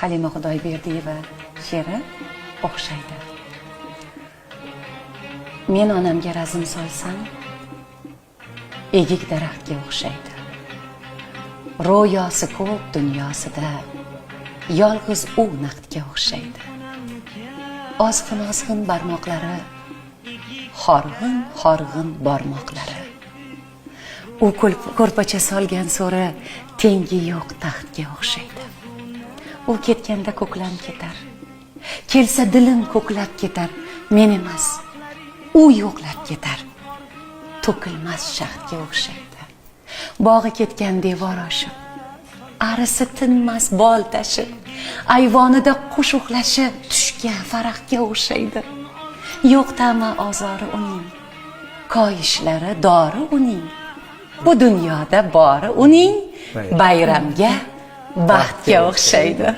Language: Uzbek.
Halima Xudoyberdiyeva she'ri "O'xshaydi". Men onamga razm solsam, egik daraxtga o'xshaydi. Ro'yosi ko'p dunyosida, yolg'iz u naqdga o'xshaydi. Ozg'in ozg'in barmoqlari, horg'in horg'in bormoqlari. U ko'rpacha solgan so'ri tengi yo'q taxtga o'xshaydi. U ketganda ko'klam ketar, kelsa dilim ko'klab ketar. Men emas, u yo'qlab ketar, to'kilmas shaxtga o'xshaydi. Bog'i ketgan devor oshib, arisi tinmas bol tashib, ayvonida qush uxlashi tushga, farahga o'xshaydi. Yo'q tama ozori uning, koyishlari dori uning. Bu dunyoda bori uning bayramga, baxtga o'xshaydi.